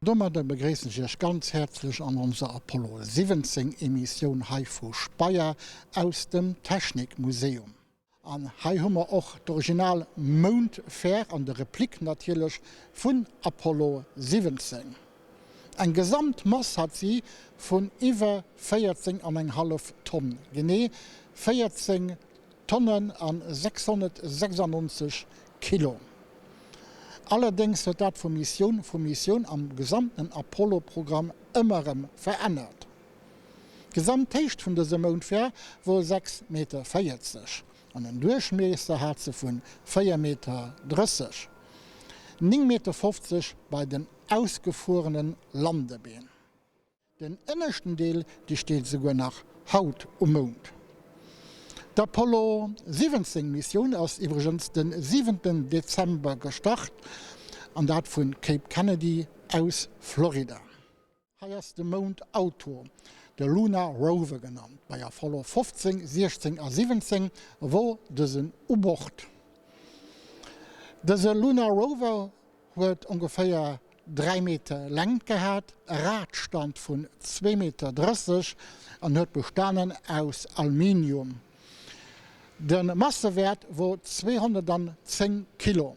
Domadder begréissen ech Iech ganz häerzlech an onser Apollo 17 Emissioun hei vu Speyer aus dem Technikmuseum. An hei hu mer och d'original Moundfähr an de Replik natierlech vun Apollo 17. Eng gesamt Mass hat si vun iwwer 14 an eng hallef Tonn, genee 14 Tonnen a 696 Kilo. Allerdéngs huet dat vu Missioun vu Missioun am gesamten Apollo-Programm ëmmer erëm verännert. D'Gesamthéicht vun dësem Moundfähr wor 6,40 Meter an en Duerchmiesser hat se vun 4,30 Meter, 9,50 Meter bei den ausgefuerene Landebeen. Den ënneschten Deel, dee steet esouguer nach haut um Mound. D'Apollo 17 Missioun ass iwwregens de siwenten Dezember gestart, an dat vu Cape Kennedy aus Florida. Hei ass de Moundauto, de Lunar Rover genannt. Bei Apollo 15, 16 a 17 wor dësen u Bord. Dëse Lunar Rover huet ongeféier 3 Meter Längt gehat, e Radstand vun 2,30 Meter an huet bestanen aus Aluminium. De Massewäert wor 210 Kilo.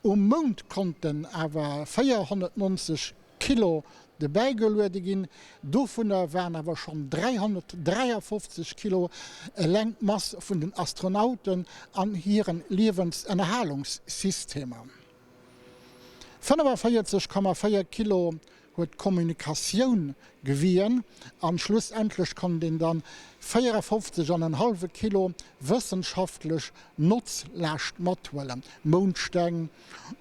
Um Mound konnten awer 490 Kilo dobäi geluede ginn, dovunner waren awer schonn 353 Kilo eleng d'Mass vun den Astronauten an hire Liewensënnerhalungssystemer. 45,4 Kilo huet d'Kommunikatioun gewien an schlussendlech konnt een dann 54 an en hallwe Kilo wëssenschaftlech Notzlaascht mathuelen, Moundsteng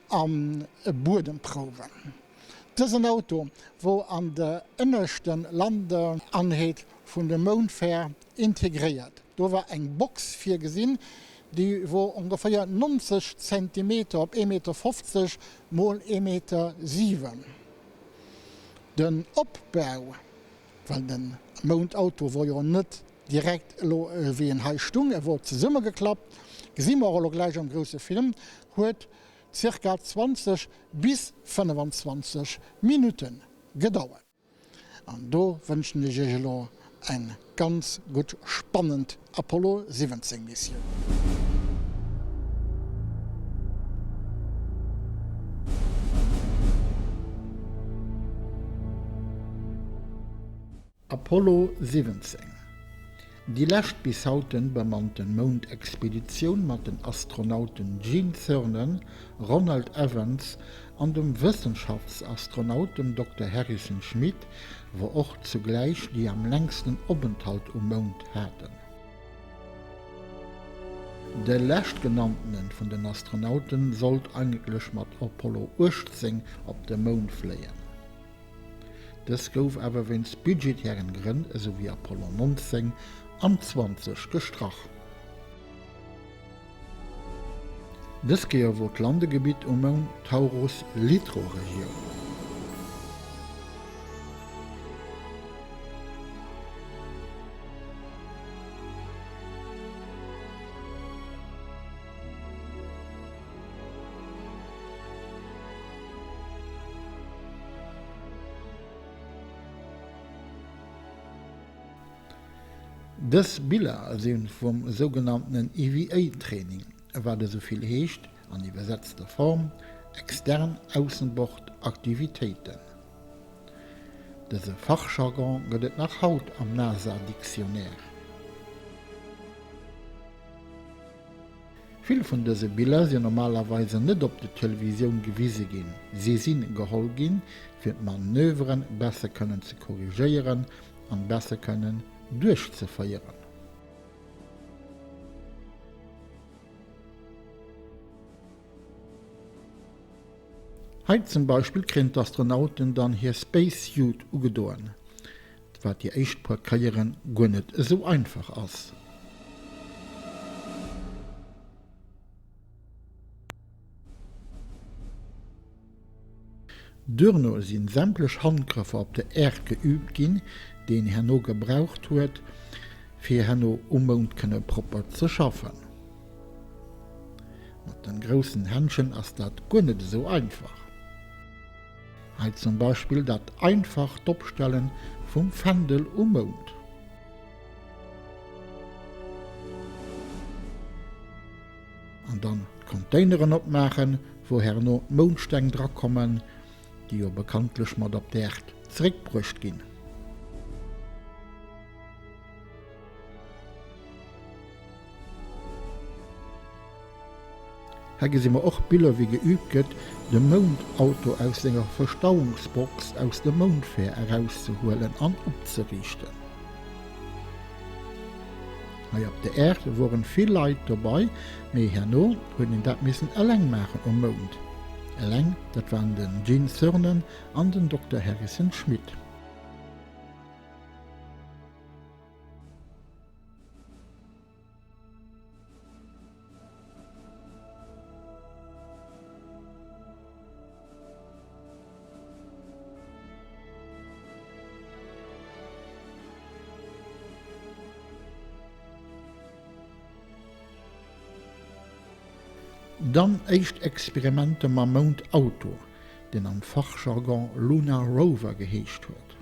an Buedemprouwen. Dësen Auto wor an de ënneschten Landeanheet vun de Moundfähr integréiert. Do war eng Box virgesinn, déi wor ongeféier 90 Zentimeter op ee Meter 50 mol ee Meter 7. Den Opbau, well de Moundauto wor jo net direkt elo wéi en hei stung, e wor zesummegeklappt, gesi mer och elo gläich am grousse Film, huet zirka 20 bis 25 Minutte gedauert. An do wënschen ech iech elo eng ganz gutt spannend Apollo 17 Missioun. Apollo 17, Déi lescht bis haut bemannten Moundexpeditioun mat den Astronauten Gene Cernan, Ronald Evans an dem Wëssenschaftsastronaut, dem Dokter Harrison Schmitt, wor och zugläich déi am längsten Openthalt um Mound haten. De leschtgenanntenen vun den Astronauten sollt eigentlech mat Apollo 18 op de Mound fléien. Dës gouf awer wéinst budgetären Grënn, esou wéi Apollo 19 an 20, gestrach. Dës Kéier wor d'Landegebitt um Mound d'Taurus-Littrow-Regioun. Dës Biller si vum sougenanntenen EVA-Training, wat esou vill heescht, an iwwersetzter Form, extern Aussenbordaktivitéiten. Dëse Fachjargon gëtt et nach haut am NASA-Dictionnaire. Vill vun dëse Biller sinn normalerweise net op de Televisioun gewise ginn. Si sinn geholl ginn, fir d'Manöveren besser kënnen ze korrigéieren an besser kënnen duerchzeféieren. Hei zum Beispill kréien d'Astronauten dann hir Space Suit ugedoen. Wat déi éischt puer Kéieren guer net esou einfach ass. Duerno sinn sämtlech Handgrëffer op der Äerd geüübt ginn, déi een herno gebraucht huet, fir herno um Mound kënne propper ze schaffen. Mat den groussen Händschen ass dat guer net esou einfach. Hei zum Beispill dat einfacht Opstellen vum Fändel um Mound. An dann d'Containeren opmaachen, wou herno d'Moundsteng drakommen, déi jo bekanntlech mat op d'Äerd zeréckbruecht ginn. Hei gesi mer och Biller wéi geüübt gëtt, de Moundauto aus senger Verstauungsbox aus der Moundfähr erauszehuelen an opzeriichten. Hei op der Äerd woren vill Leit dobei, mee herno huet een dat missen eleng maachen um Mound. Eleng, dat waren den Gene Cernan an den Dokter Harrison Schmitt. Dann éischt Experimenter mam Moundauto, deen am Fachjargon Lunar Rover geheescht huet.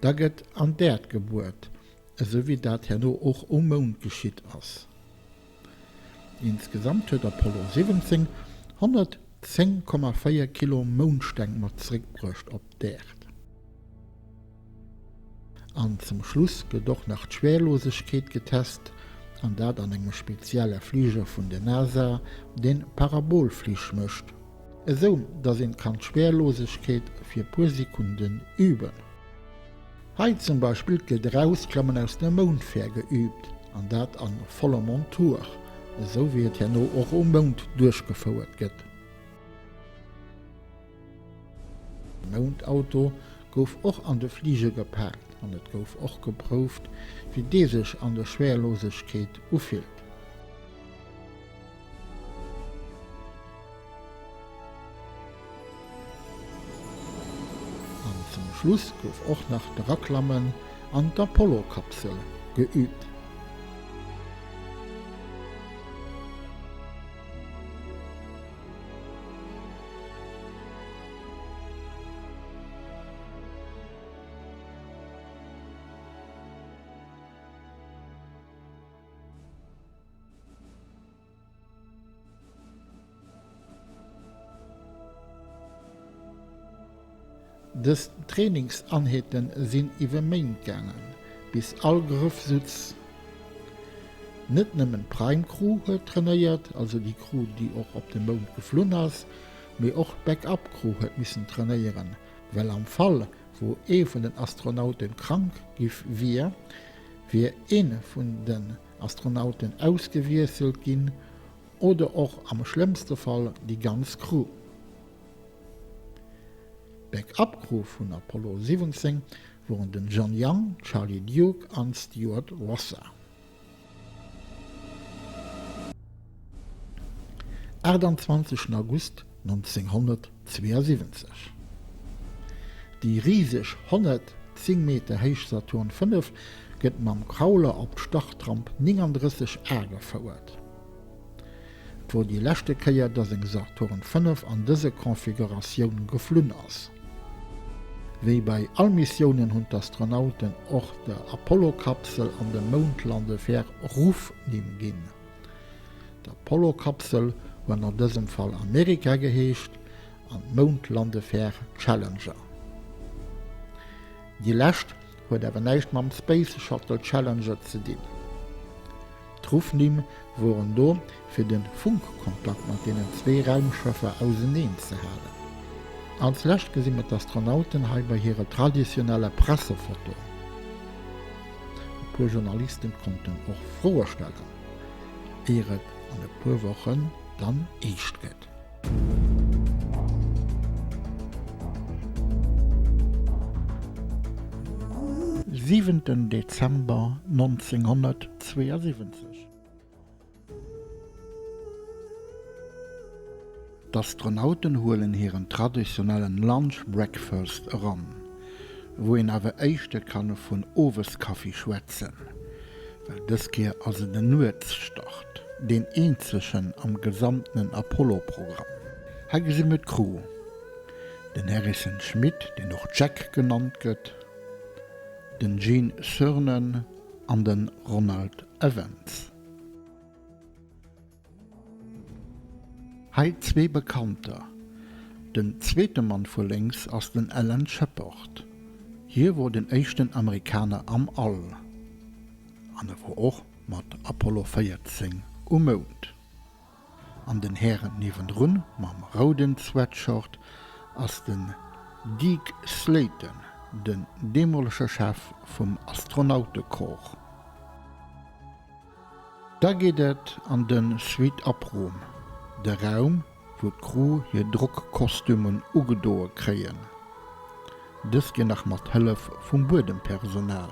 Da gëtt an d'Äerd gebuert, esou wéi dat herno och um Mound geschitt ass. Insgesamt huet Apollo 17 110,4 Kilo Moundsteng mat zeréckbruecht op d'Äerd. An zum Schluss gëtt och nach d'Schwerlosegkeet getest, an dat an engem spezielle Fliger vun der NASA, deen Parabolflich mécht, esou dass een kann d'Schwerlosegkeet fir puer Sekunden üben. Hei zum Beispill gëtt Erausklammen aus der Moundfähr geübt, an dat an voller Montur, esou wéi et herno och um Mound duerchgefouert gëtt. De Moundauto gouf och an de Fliger gepaakt an et gouf och geprouft, wéi dee sech an der Schwerlosegkeet ufillt. An zum Schluss gouf och nach d'Eraklammen an d'Apollo-Kapsel geüübt. Dës Trainingsanheete sinn iwwe Méint gaangen, bis all Grëff sutz. Net nëmmen d'Prime Crew huet trainéiert, also déi Crew déi och op de Mound geflunn ass, mee och d'Back-up Crew huet missen trainéieren, well am Fall wou ee vun den Astronauten krank giff wier, wier ee vun den Astronauten ausgewiesselt ginn oder och am schlëmmste Fall déi ganz Crew. D'Back-up Crew vun Apollo 17 woren den John Young, Charlie Duke an Stuart Roosa. 28 August 1972, Déi riseg 110 Meter héich Saturn V gëtt mam Crawler op d'Startramp 39 A gefouert. Et wor déi leschte Kéier, dass eng Saturn V an dëse Configuratioun geflunn ass. Wéi bei all Missiounen hunn d'Astronauten och der Apollo-Kapsel an dem Moundlandefär Ruffnimm ginn. D'Apollo-Kapsel huet an dësem Fall Amerika geheescht an d'Moundlandefär Challenger. Déi lescht huet awer näischt mam Space Shuttle Challenger ze dinn. D'Ruffnimm woren do, fir de Funkkontakt mat deenen zwee Raumschëffer auseneen ze halen. Als lescht gesi mer d'Astronauten hei bei hirer traditioneller Pressefoto. E puer Journalisten konnten och Froe stellen, ier et an e puer Wochen dann eescht gëtt. Siwenten Dezember 1972. D'Astronauten huelen hiren traditionellen Lunch Breakfast eran. Wou een awer éischter kann vun Oweskaffi schwätzen, well dës Kéier ass et en Nuetsstart, deen eenzegen am gesamtenen Apollo-Programm. Hei gesi mir d'Crew, den Harrison Schmitt, deen och Jack genannt gëtt, den Gene Cernan an de Ronald Evans. Hei zwee Bekannter. Den zweete Mann vu lénks ass den Alan Shepard. Hie wor den éischten Amerikaner am All. An e wor och mat Apollo 14 um Mound. An den Här niewendrun mam rouden Sweatshirt ass den Deke Slayton, den deemolege Chef vum Astronautecorps. Da geet et an de Suite Up Room, de Raum wou d'Crew hir Drockkostümen ugedoe kréien. Dës ginn nach mat Hëllef vum Buedempersonal.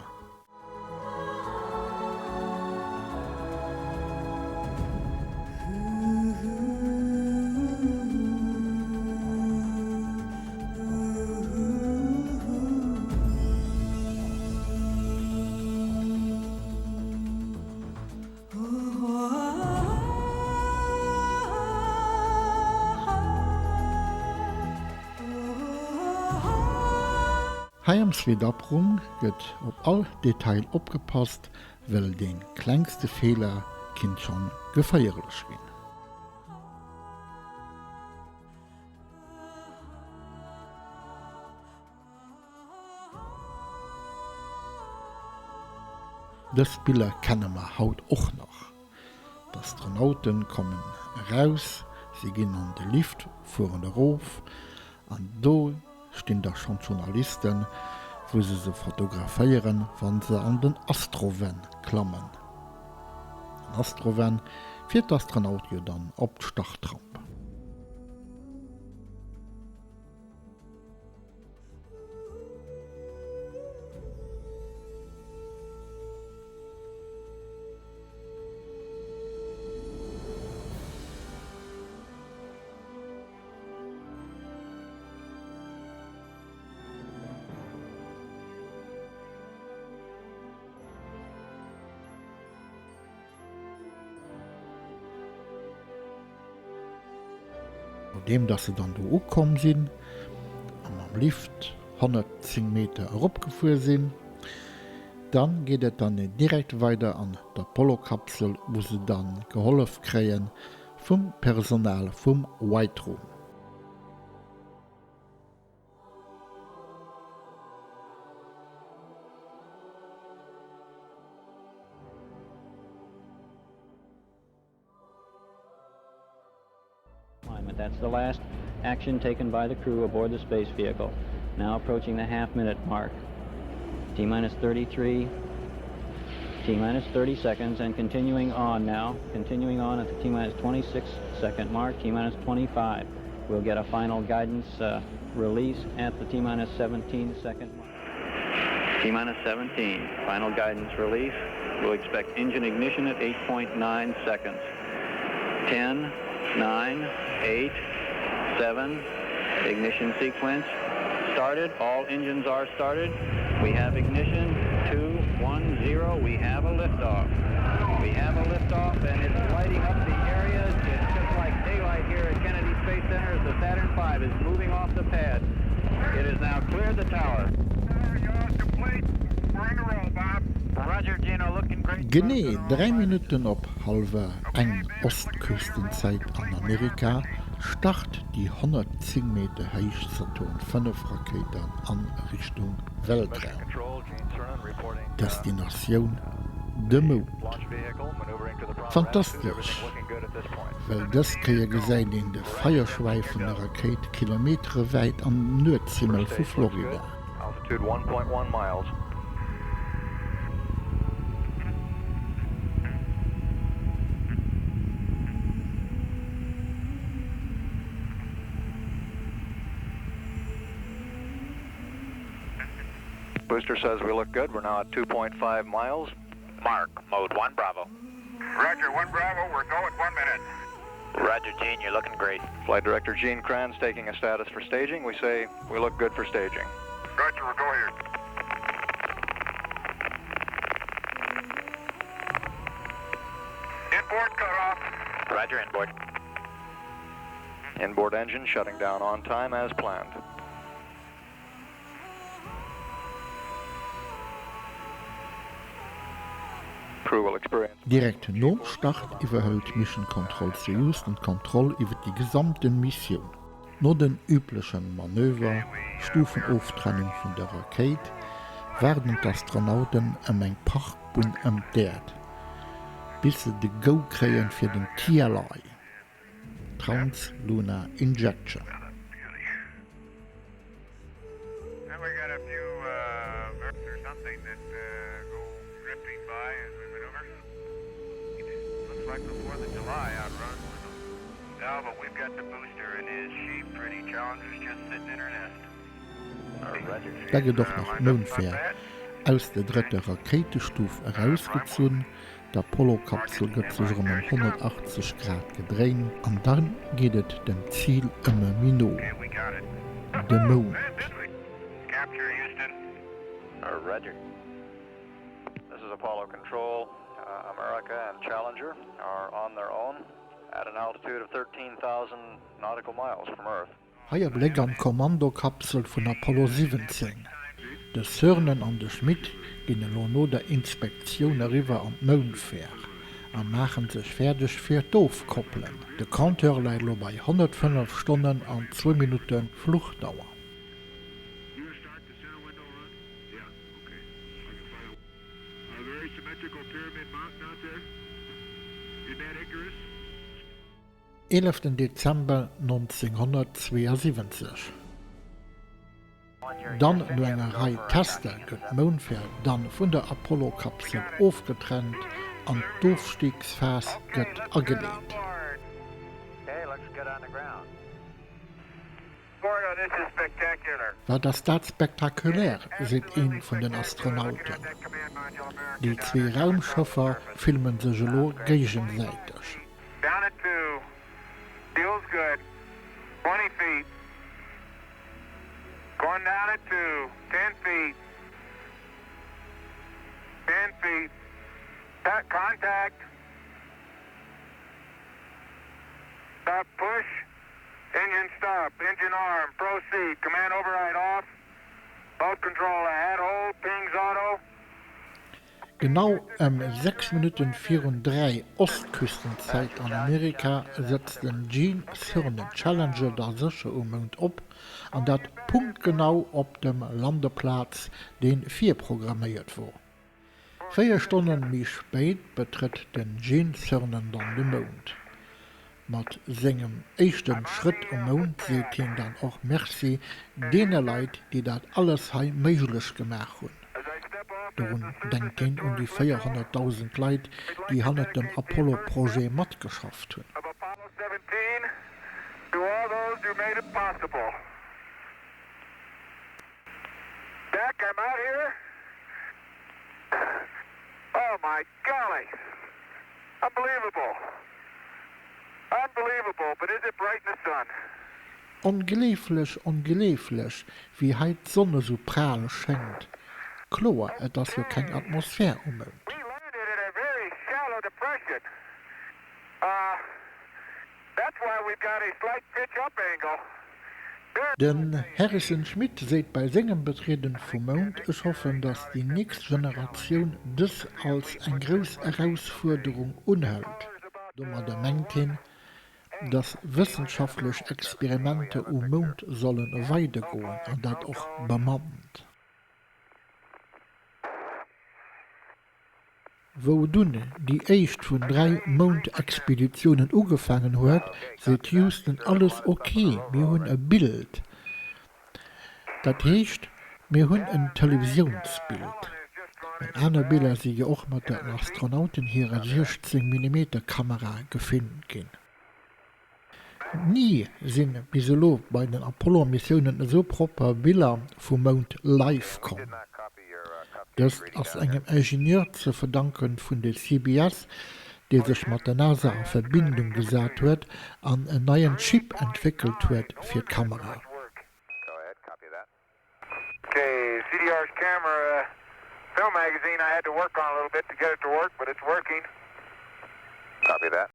Hei am Suite-Up Room gëtt op all Detail opgepasst, well dee klengste Feeler kinnt schonn geféierlech ginn. Dës Biller kenne mer haut och nach. D'Astronauten kommen eraus, si ginn an de Lift, fueren erof an do stinn da schonn d'Journalisten, wou se se fotograféieren, wa se an den Astrovan klammen. Den Astrovan fiert d'Astronaute jo dann op d'Startramp. Nodeem dass se dann do ukomm sinn a mam Lift 110 Meter eropgefuer sinn, dann geet et dann direkt weider an d'Apollo-Kapsel, wou se dann gehollef kréien vum Personal vum White Room. That's the last action taken by the crew aboard the space vehicle. Now approaching the half minute mark. T minus 33, T minus 30 seconds and continuing on now, continuing on at the T minus 26 second mark, T minus 25. We'll get a final guidance uh, release at the T minus 17 second mark. T minus 17, final guidance release. We'll expect engine ignition at 8.9 seconds. 10, 9, 8, 7, ignition sequence started. All engines are started. We have ignition, 2, 1, 0. We have a liftoff. We have a liftoff, and it's lighting up the area. It's just like daylight here at Kennedy Space Center as the Saturn V is moving off the pad. It has now cleared the tower. Genee 3 Minutten op hallwer eng Ostküstenzäit an Amerika start déi 110 Meter héich Saturn V Rakéit dann an Richtung Weltraum. Destinatioun, de Mound. Fantastesch, well dës Kéier gesäit een de Feierschwäif vun der Rakéit kilometerewäit am Nuetshimmel vu Florida. Booster says we look good. We're now at 2.5 miles. Mark, mode 1 Bravo. Roger, 1 Bravo, we're go at 1 minute. Roger, Gene, you're looking great. Flight Director Gene Kranz taking a status for staging. We say we look good for staging. Roger, we're go here. Outboard cutoff. Roger, inboard. Inboard engine shutting down on time as planned. Direkt nom Start iwwerhëlt Mission Control zu Houston d'Kontroll iwwer déi gesamte Missioun. No den üblechen Manöver, Stufenoftrennung vun der Rakéit, waarden d'Astronauten ëm eng Parkbunn ëm d'Äerd, bis se de Go kréien fir den TLI, Trans Lunar Injection. Da gëtt och nach d'Moundfähr aus der drëtter Rakéitestuf erausgezunn, d'Apollo-Kapsel gëtt sech erëm ëm 180 Grad gedréint an da geet et dem Zil ëmmer méi no, de Mound. At an altitude of 13,000 nautical miles from Earth. Hei e Bléck an d'Kommandokapsel vun Apollo 17. De Cernan an de Schmitt ginn elo no der Inspektioun eriwwer an d'Moundfähr a maachen sech fäerdeg fir d'Ofkoppelen. De Compteur läit elo bei 105 Stonnen an zwou Minutte Fluchdauer. Eeleften Dezember 1972. Dann no enger Rei Tester gëtt d'Moundfähr dann vun der Apollo-Kapsel ofgetrennt an d'Ofstigsphas gëtt ageleet. Wat ass dat spektakulär, seet ee vun den Astronauten. Déi zwee Raumschëffer filme sech elo géigesäiteg. Engine stop, engine arm, proceed, command override off, both control ahead, hold, pings auto. Genau ëm 6 Minutten virun 3 Ostküstenzäit an Amerika sëtzt den Gene Cernan Challenger da sécher um Mound op, an dat punktgenau op dem Landeplaz, dee virprogramméiert wor. 4 Stonnen méi spéit betrëtt den Gene Cernan dann de Mound. Mat sengem éischten Schrëtt um Mound seet hien dann och Merci deene Leit déi dat alles hei méiglech gemaach hunn. Dorun denkt hien un déi 400.000 Leit déi hannert dem Apollo Projet matgeschafft hunn. Jack, I'm out here. Oh my golly. Unbelievable. Unbelievable, but is it bright in the sun? Ongleeflech, ongleeflech, wéi hei d'Sonn esou pral schéngt. Kloer, et ass jo keng Atmosphär um Mound. We landed in a very shallow depression. Uh, that's why we've got a slight pitch up angle. Den Harrison Schmitt seet bei sengem Betrieden vum Mound, Ech hoffen, datt déi nächst Generatioun dës als eng grouss Erausfuerderung unhëlt. Domadder mengt hien, datt wëssenschaftlech Experimenter um Mound solle weidergoen, an dat och bemannt. Wou dunn déi éischt vun 3 Moundexpeditiounen ugefaangen huet, seet Houston, Alles ok, mir hunn e Bild. Dat heescht, mir hunn en Televisiounsbild. Well aner Biller si jo och mat der Astronauten hirer 16 Millimeter Kamera gefilmt ginn. Ni sinn bis elo bei den Apollo-Missiounen esou propper Biller vum Mound live komm. Dëst ass engem Ingenieur ze verdanken vun de CBS, dee sech mat der NASA a Verbindung gesat huet an en neien Chip entwéckelt huet fir d'Kamera. Copy that.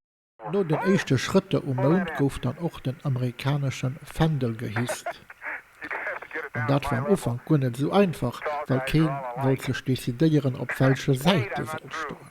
No den éischte Schrëtter um Mound gouf dann och den amerikanesche Fändel gehisst. An dat war am Ufank guer net esou einfach, well kee wollt sech decidéieren, op welcher Säit e soll stoen.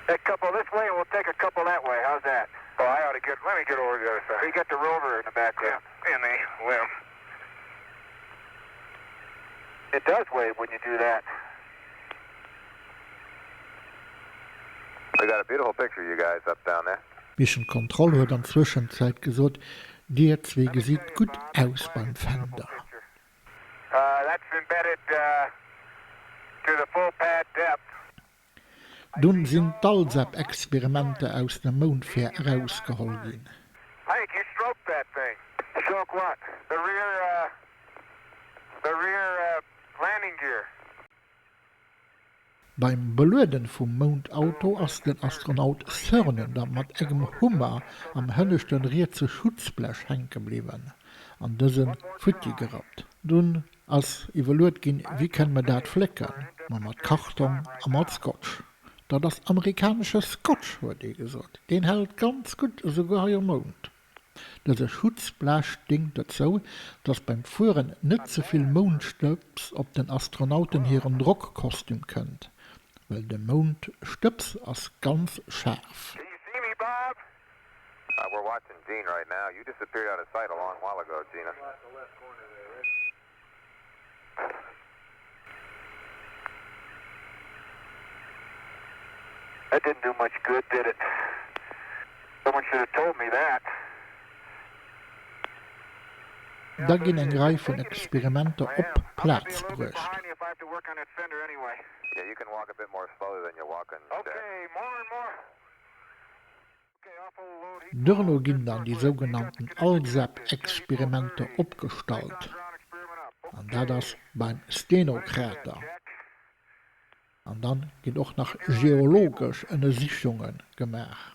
A couple this way and we'll take a couple that way. How's that? Oh, I ought to get, let me get over to the other side. You got the rover in the background. Yeah, and the limb. It does wave when you do that. We got a beautiful picture of you guys up down there. Mission Control huet an Zwëschenzäit gesot, Dir zwee gesitt gutt aus beim Fender. Dunn sinn d'ALSEP-Experimenter aus dem Moundfähr erausgeholl ginn. Beim Belueden vum Moundauto ass den Astronaut Cernan da mat engem Hummer am hënneschten rietse Schutzblech hänke bliwwen an dësen futti gerappt. Dunn ass iwwerluet ginn, wéi kënne mer dat flécken? Ma mat Kartong a mat Scotch. Dat ass amerikanesche Scotch, huet ee gesot, deen hält ganz gutt, esouguer hei um Mound. Dëse Schutzblech dingt dozou, dass beim Fueren net ze vill Moundstëbs op den Astronauten hiren Drockkostüm kënnt, well de Moundstëbs ass ganz schaarf. That didn't do much good, did it? Someone should have told me that. Da ginn eng Rei vun Experimenter op d'Plaz bruecht. Duerno ginn dann déi sougenannten ALSEP-Experimenter opgestallt, an dat ass beim Steno-Krater. An dann ginn och nach geologesch Ënnersichunge gemaach.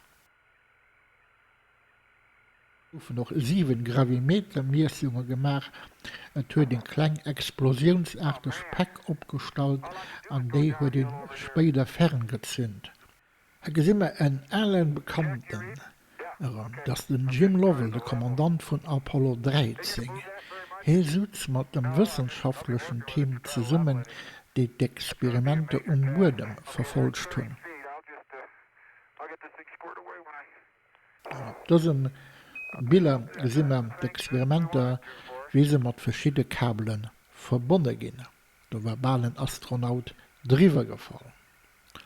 Et goufen och 7 Gravimeter-Miessunge gemaach. Et huet een kleng explosiounsaarteg Päck opgestallt an déi huet ee spéider ferngezünt. Hei gesi mer en alen Bekannten erëm, dat ass den Jim Lovell, de Kommandant vun Apollo 13. Hie sutz mat dem wëssenschaftlechen Team zesummen, déi d'Experimenter um Buedem verfollegt hunn. An op dëse Biller gesi mer d'Experimenter, wéi se mat verschidde Kabele verbonne ginn. Do war bal en Astronaut driwwer gefall.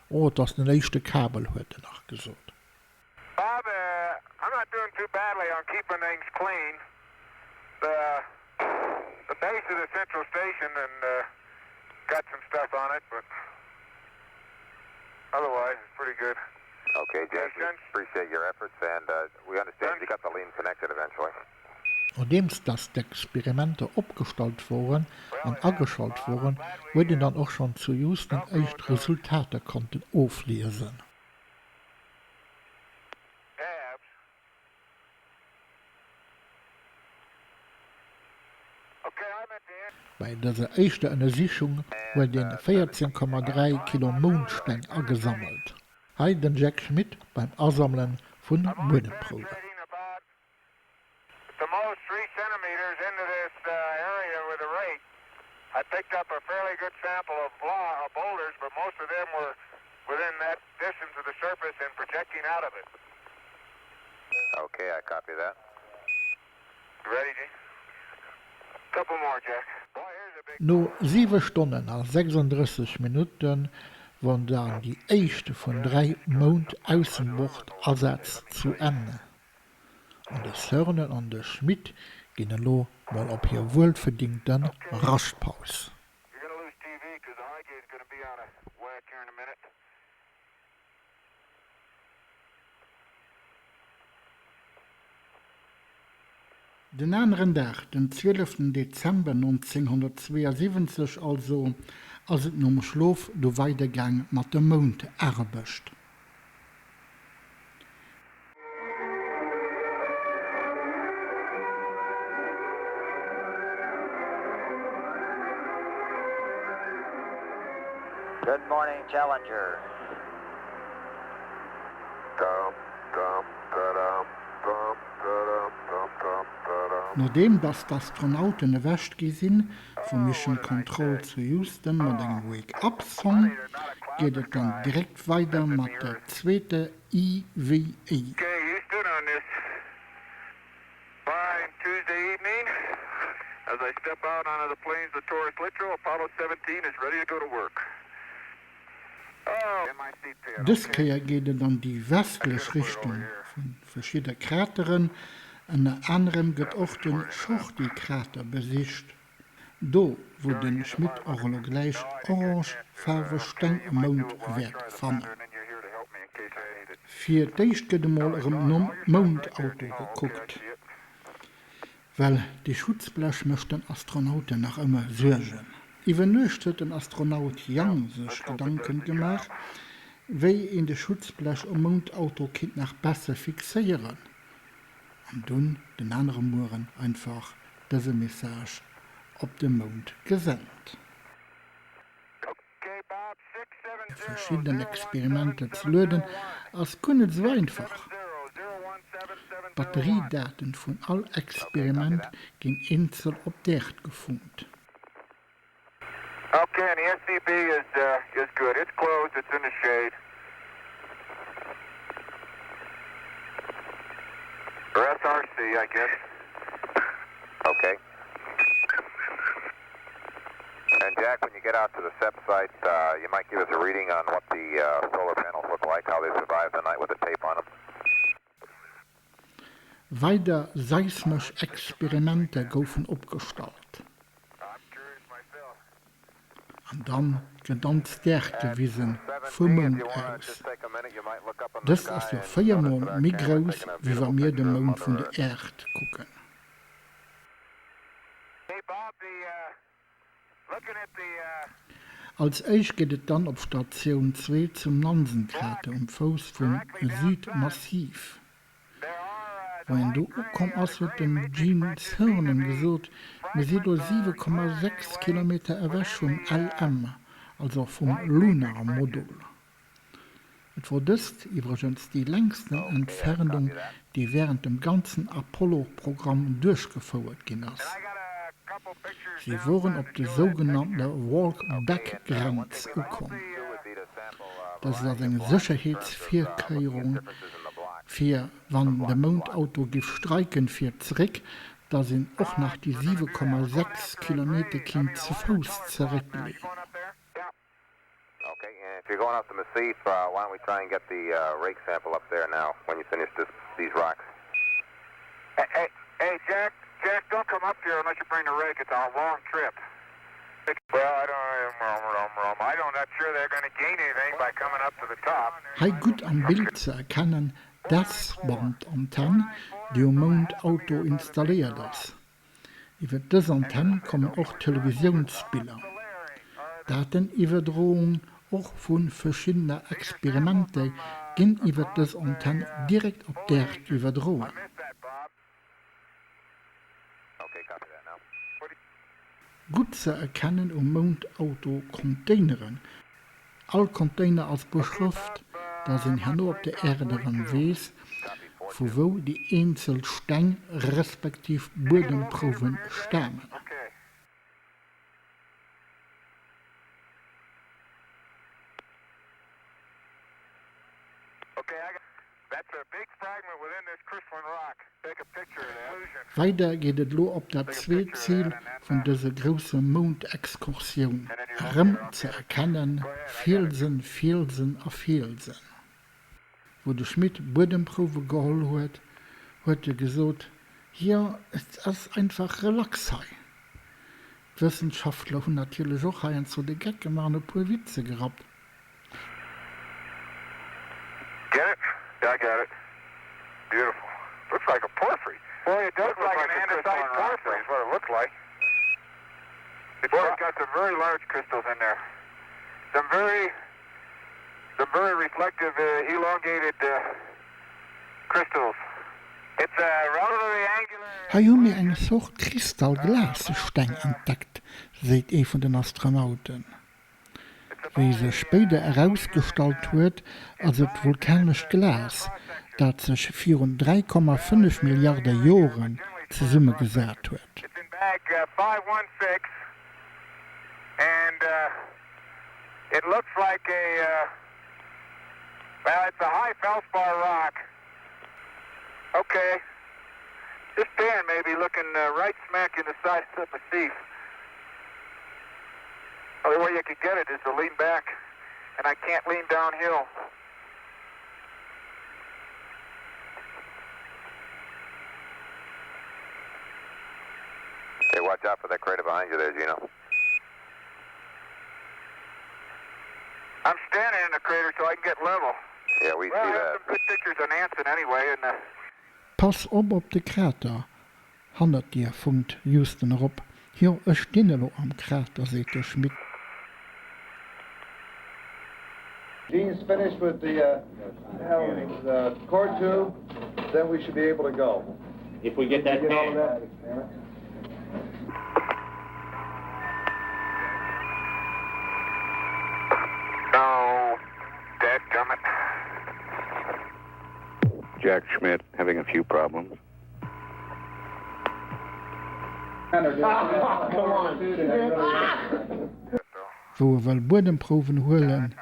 Oh, et ass den éischte Kabel, huet en nach gesot. Bob, I'm not doing too badly on keeping things clean. The the base of the central station and got some stuff on it, but otherwise it's pretty good. Okay, Jack, we appreciate your efforts and we understand you got the lean connected eventually. Nodeems dass d'Experimenter opgestallt woren an ageschalt woren, huet een dann och schonn zu Houston éischt Resultater konnten ofliesen. Bei dëser éischter Ënnersichung huet een 14,3 Kilo Moundsteng agesammelt. Hei den Jack Schmitt beim Asammelen vun Buedemprouwen. At the most three centimeters into this area with a rake, I picked up a fairly good sample of boulders, but most of them were within that distance of the surface and projecting out of it. Okay, I copy that. You ready, Gene? Couple more, Jack. Boy, here's a big. No 7 Stonnen a 36 Minutte wor dann déi éischt vun 3 Mound-Aussenbord-Asätz zu Enn. An de Cernan an de Schmit ginn elo mol op hir wuelverdingte Raschtpaus. Den aneren Dag, den 12 Dezember 1972 also, ass et nom Schlof du weidergaang mat der Moundaarbecht. Good morning, Challenger. Nodeem dass d'Astronauten ewech gi sinn vum Mission Control zu Houston mat engem Wake Up Song, geet et dann direkt weider mat der zweeter EVA. Fine Tuesday evening. As I step out onto the plains of Taurus Littrow, Apollo 17 is ready to go to work. Oh, Dës Kéier geet et an déi westlech Richtung vu verschidde Krateren. Ënner anerem gëtt och de Shorty-Krater besicht, do wou de Schmitt och elo gläich orange-faarweg Steng um Mound wäert fannen. Fir d'éischt gëtt emol erëm nom Moundauto gekuckt, well dee Schutzblech mécht den Astronauten nach ëmmer Suergen. Iwwer Nuecht huet den Astronaut Young sech Gedanken gemaach, wéi een de Schutzblech um Moundauto kinnt nach besser fixéieren an dunn den anere Mueren einfach dëse Message op de Mound gesent. Verschidden Experimenter ze lueden ass guer net esou einfach. D'Batteriedaten vun all Experiment ginn eenzel op d'Äerd gefunkt. And Jack, when you get out to the SEP site, uh, you might give us a reading on what the uh, solar panels look like, how they survived the night with the tape on them. Weider seismesch Experimenter goufen opgestallt. An dann gëtt ons d'Äerd gewisen, vum Mound aus. Dëst ass jo 4 mol méi grouss wéi wa mir de Mound vun der Äerd kucken. Als éischt geet et dann op Statioun 2 zum Nansen-Krater um Fouss vum Südmassiv. Wei en do ukomm ass, huet den Gene Cernan gesot, Mir si lo 7,6 Kilometer ewech vum LM, also vum Lunar Modul. Et wor dëst iwwregens déi längsten Entfernung, déi wärend dem ganzen Apollo-Programm duerchgefouert ginn ass. Si woren op de sougenanntener Walk-Back-Grenz ukomm. Dëst ass eng Sécherheetsvirkéierung, fir wann de Moundauto giff streiken fir zeréck, dass een och nach déi 7,6 Kilometer kinnt ze Fouss zeréckleeën. Okay, and if you're going up the Massif, uh, why don't we try and get the uh, rake sample up there now when you finish this, these rocks? Hey, hey, hey, Jack, Jack, don't come up here unless you bring the rake. It's a long trip. Well, I don't, um, um, um, I don't, not sure they're going to gain anything by coming up to the top. Hei gutt am Bild ze erkennen d'S-Band-Antenn, déi um Moundauto installéiert ass. Iwwer dës Antenn kommen och Televisiounsbiller. Dateniwwerdroung, och vu verschiddener Experimenter, ginn iwwer dës Antenn direkt op d'Äerd iwwerdroen. Gutt ze erkennen um Moundauto Containeren. All Container ass beschrëft, dass een herno op der Äerd erëm weess, vu wou déi eenzel Steng respektiv Buedemprouwe stamen. Weider geet et elo op dat zweet Zil vun dëse grousse Moundexkursioun, erëm ze erkennen, Fielsen, Fielsen a Fielsen. Wou de Schmitt Buedemprouwe geholl huet, huet e gesot, Jo, et ass einfach relax hei. D'Wëssenschaftler hunn natierlech och heiansdo de Geck gemaach an e puer Witze gerappt. Get it? Yeah, I got it. Beautiful. Looks like a porphyry. Boy, it does look like, like an andesite porphyry is what it looks like. It's Boy, it's got some very large crystals in there. Some very, some very reflective, uh, elongated uh, crystals. It's a relatively angular. Hei hu mir eng Zort Kristallglassteng entdeckt, seet ee vun den Astronauten. Wéi sech spéider erausgestallt huet, ass et vulkanescht Glas, dat sech virun 3,5 Milliarde Joren zesummegesat huet. Okay. This pan may be looking uh, right smack in the side of the massif. Only way you could get it is to lean back, and I can't lean downhill. Okay, watch out for that crater behind you there, Gino. I'm standing in the crater so I can get level. Yeah, we well, see I have that. some good pictures on Anson anyway, and uh, Pass op op de Krater hannert dir, funkt Houston erop. Jo, ech stinn elo am Krater, seet de Schmitt. Gene's finished with the uh, the core tube, then we should be able to go. If we get that Get all of pan. that. Oh, dadgummit. Jack Schmitt having a few problems. Wou e wëll Buedemprouwen huelen.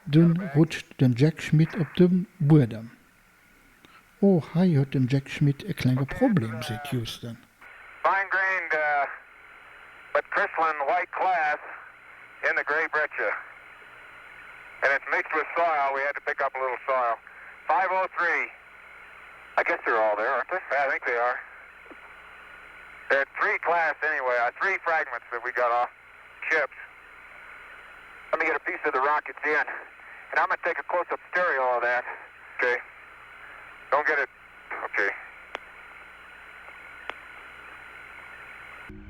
Dunn rutscht den Jack Schmitt op de Buedem. Oh, hei huet den Jack Schmitt e klenge Problem, seet Houston. Fine-grained but crystalline white class in the gray breccia. And it's mixed with soil. We had to pick up a little soil. 503. I guess they're all there, aren't they? I think they are. There are three class anyway, uh, three fragments that we got off chips. Let me get a piece of the rock it's in. And I'm going to take a close-up stereo of that. Okay. Don't get it. Okay.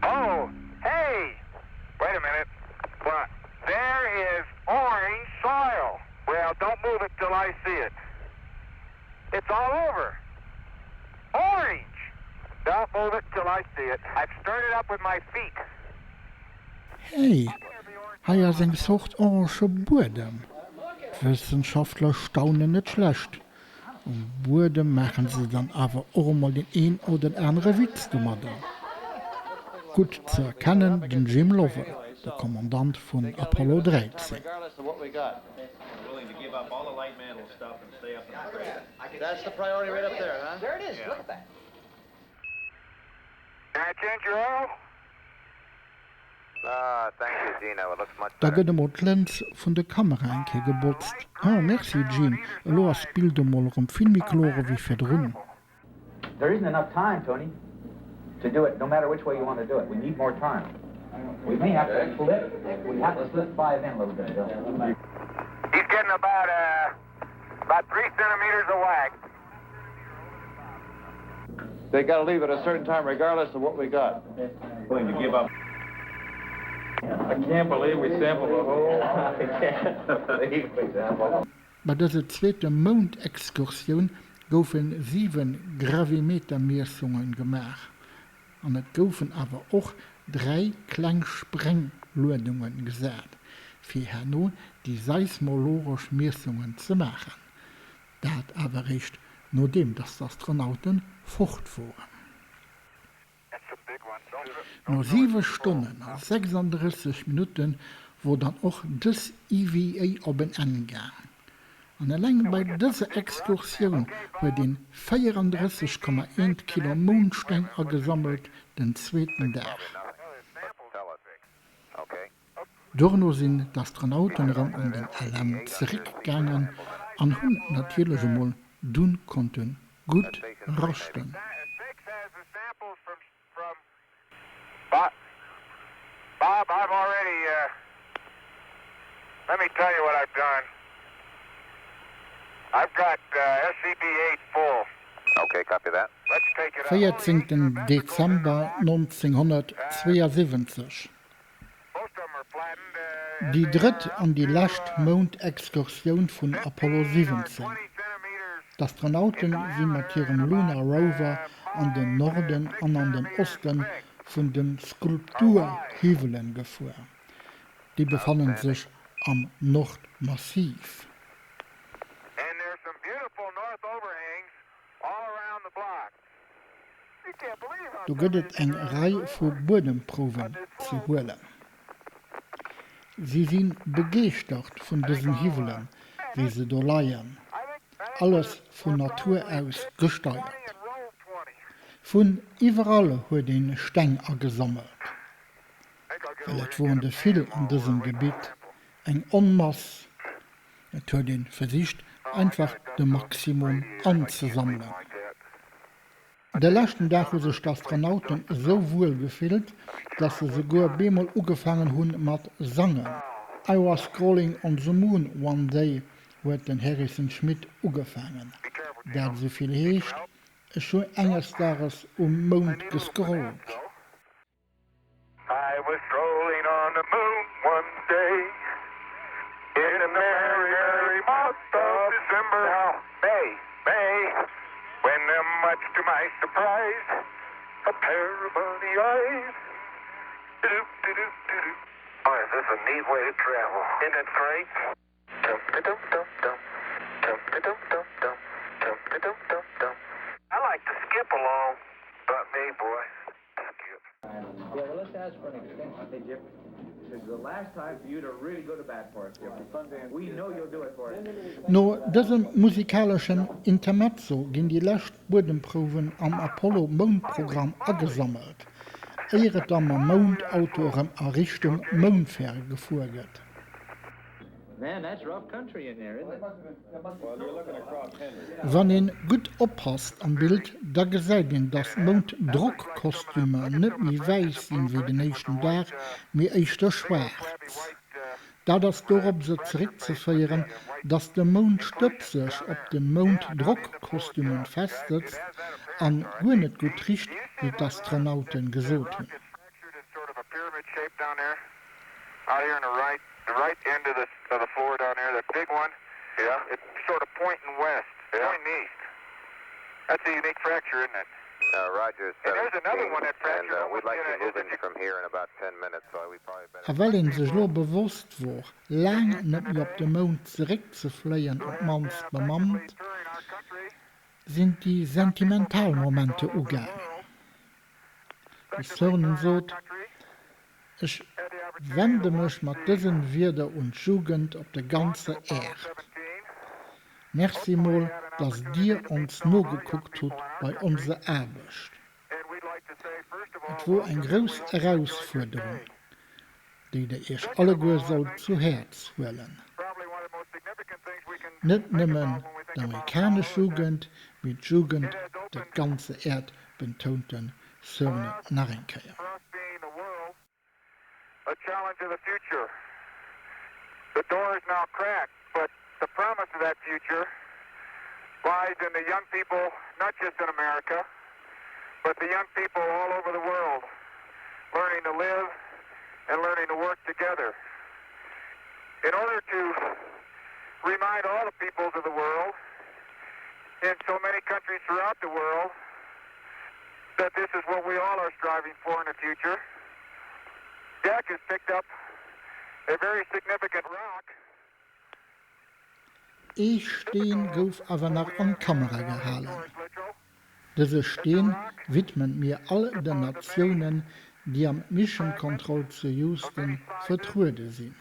Oh, hey! Wait a minute. What? There is orange soil. Well, don't move it till I see it. It's all over. Orange! Don't move it till I see it. I've stirred it up with my feet. Hey, hei ass eng Zort orange Buedem. D'Wëssenschaftler staunen net schlecht. Um Buedem maachen se dann awer och emol deen een oder den anere Witz domadder. Gutt ze erkennen den Jim Lovell, de Kommandant vun Apollo 13. Da gëtt emol d'Lëns vun de Kamera eng Kéier gebotzt. Oh merci Jean, elo ass d'Bild emol erëm vill méi kloer ewéi virdrun. There isn't enough time, Tony, to do it no matter which way you want to do it. We need more time. We may have to slip, we have to slip five in a little bit. He's getting about, uh, about three centimeters of wax. They got to leave at a certain time, regardless of what we got. Willing to give up. I can't believe we sampled the whole. I can't believe we sampled. Bei dëser zweeter Moundexkursioun goufe 7 Gravimetermiessunge gemaach an et goufen awer och 3 kleng Sprengluedunge gesat, fir herno déi seismologesch Miessungen ze maachen. Dat awer eréischt nodeem datt d'Astronaute fort woren. No 7 Stonnen a 36 Minutte wor dann och dës EVA op en Enn gaang. An eleng bei dëser Exkursioun huet een 34,1 Kilo Moundsteng agesammelt, den zweeten Dag. Dono sinn d'Astronauten erëm an den LM zeréck gaangen an hunn natierlech emol dunn konnte gutt raschten. 14 Dezember 1972. Déi drëtt an déi lescht Moundexkursioun vun Apollo 17. D'Astronaute si mat hirem Lunar Rover an den Norden an an den Oste vun de Skulpturhiwwele gefuer. Déi befanne sech am Nordmassiv. Do gëtt et eng Rei vu Buedemprouwen ze huelen. Si si begeeschtert vun dësen Hiwwelen, wéi se do leien, alles vun Natur aus gesteiert. Vun iwwerall huet een Steng agesammelt, well et woren der vill an dësem Gebitt, eng Onmass. Et huet een versicht einfach de Maximum anzesammelen. De leschten Dag hu sech d'Astronauten esou wuel gefillt, dass se souguer bemol ugefaangen hunn mat sangen. I was scrolling on the moon one day huet den Harrison Schmitt ugefaangen, dat esou vill heescht, Ech hu enges Dages um Mound gescrollt. I was strolling on the moon one day In the merry, merry month of December Now, May, May When much to my surprise A pair of bunny eyes Do-do-do-do-do Oh, is this a neat way to travel? Isn't it great? Dum-da-dum-dum-dum Dum-da-dum-dum-dum Dum-da-dum-dum-dum I like to skip along But me, boy Yeah, well, let's ask for an extension. Hey, Jim, this is the last time for you to really go to bat for us, Jim. We know you'll do it for us. No dësem musikaleschen Intermezzo ginn déi lescht Buedemprouwen am Apollo-Moundprogramm agesammelt, éier et da mam Moundauto erëm a Richtung Moundfähr gefuer gëtt. Wann een gutt oppasst am Bild, da gesäit een dass d'Mounddrockkostümer net méi wäiss sinn wéi den éischten Dag, mee éischter schwaarz. Dat ass doropser zeréckzeféieren, dass de Moundstëbs sech op de Mounddrockkostümen festsëtzt an guer net gutt richt, wéi d'Astronauten gesot hunn. Out here in the right, the right end of the of the floor down there, that big one. Yeah. It's sort of pointing west, yeah. pointing east. That's a unique fracture, isn't it? Uh, Roger, and there's another one that fractured. And, uh, we'd like to move in from here in about 10 minutes, so we probably better. A well een sech lo bewosst wor, laang net méi op de Mound zeréckzefléien, op d'mannst bemannt, sinn déi sentimental Momente ugaangen. De Cernan sot, Ech wende mech mat dësen Wierder un d'Jugend op der ganzer Äerd. Merci mol, dass Dir ons nogekuckt hutt bei onser Aarbecht. Et wor eng grouss Erausfuerderung, déi Der Iech alleguer sollt zu Häerz huelen. Net nëmmen d'amerikanesch Jugend, mee d'Jugend op der ganzer Äerd, betount de Cernan nach eng Kéier. A challenge of the future. The door is now cracked, but the promise of that future lies in the young people, not just in America, but the young people all over the world, learning to live and learning to work together. In order to remind all the peoples of the world, in so many countries throughout the world, that this is what we all are striving for in the future. Jack has picked up a very significant rock. Ee Steen gouf awer nach an d'Kamera gehalen. Dëse Steen widmen mir all den Natiounen, déi am Mission Control zu Houston vertruede sinn.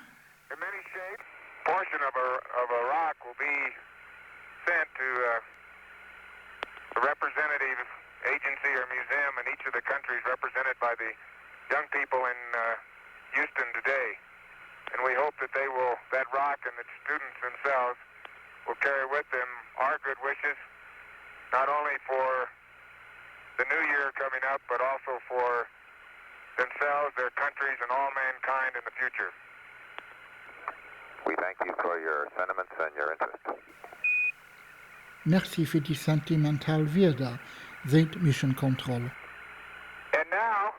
Portion of a, of a rock will be sent to uh, a representative agency or museum in each of the countries represented by the young people in uh, Houston today. And we hope that they will, that rock and the students themselves will carry with them our good wishes, not only for the new year coming up, but also for themselves, their countries, and all mankind in the future. We thank you for your sentiments and your interest. Merci fir déi sentimental Wierder, seet Mission Control. And now,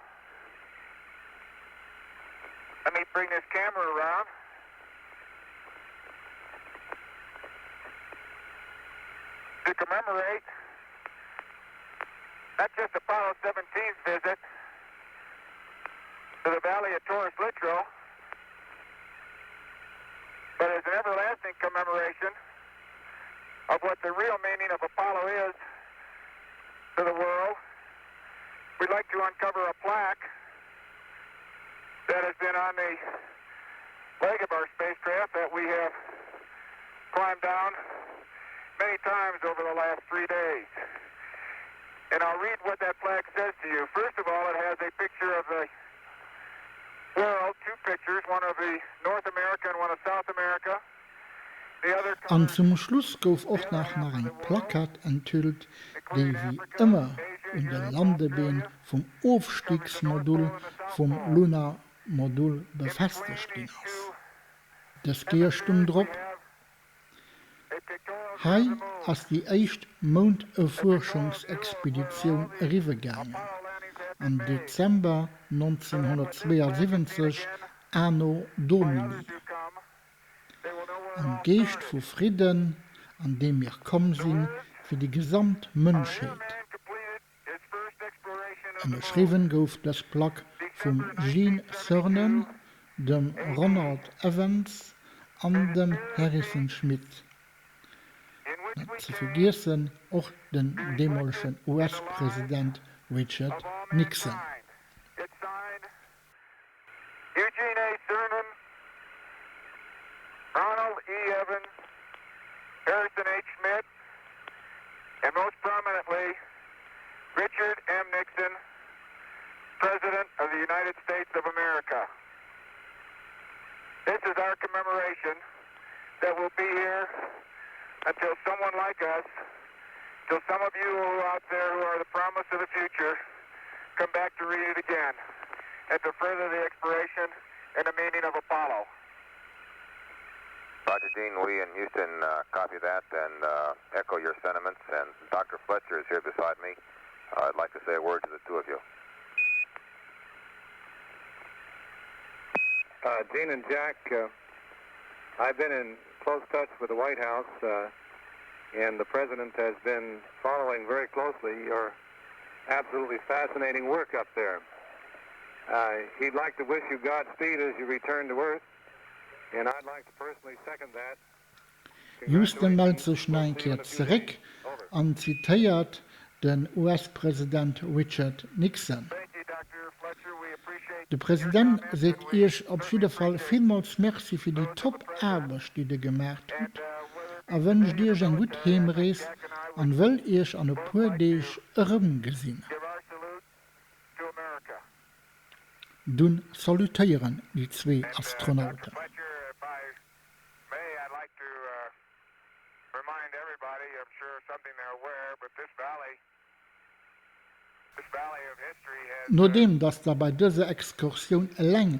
let me bring this camera around. To commemorate not just Apollo 17's visit to the Valley of Taurus Littrow. lasting commemoration of what the real meaning of Apollo is to the world, we'd like to uncover a plaque that has been on the leg of our spacecraft that we have climbed down many times over the last three days. And I'll read what that plaque says to you. First of all, it has a picture of the world, two pictures, one of the North America and one of South America. An zum Schluss gouf och nach nach eng Plackett enthüllt, déi wéi ëmmer un de Landebeen vum Ofstigsmodul vum Lunar Modul befestegt ginn ass. Dës Kéier stung drop, Hei ass déi éischt Mounderfuerschungsexpeditioun eriwwe gaangen, am Dezember 1972 anno Domini. Am Geescht vu Fridden, an deem mir komm sinn, fir déi gesamt Mënschheet. Ënnerschriwwen gouf dës Plack vum Gene Cernan, dem Ronald Evans an dem Harrison Schmitt. Net ze vergiessen och den deemolegen US-President Richard Nixon. Eugene A. Cernan, Ronald E. Evans, Harrison H. Schmitt, and most prominently, Richard M. Nixon, President of the United States of America. This is our commemoration that will be here until someone like us, till some of you who are out there who are the promise of the future, come back to read it again and to further the exploration and the meaning of Apollo. Roger Dean, we in Houston uh, copy that and uh, echo your sentiments. And Dr. Fletcher is here beside me. Uh, I'd like to say a word to the two of you. Uh, Gene and Jack, uh, I've been in close touch with the White House, uh, and the president has been following very closely your absolutely fascinating work up there. Uh, he'd like to wish you Godspeed as you return to Earth, and I'd like to personally second that. Houston mellt sech nach eng Kéier zeréck an zitéiert den US-President Richard Nixon. De President seet Iech op jidde Fall villmools Merci fir déi top Aarbecht déi der gemaacht hutt a wënscht Iech eng gutt Heemrees an wëll Iech an e puer Deeg erëmgesinn. Dunn salutéieren déi zwee Astronauten. Nodeem datt da bei dëser Excursioun eleng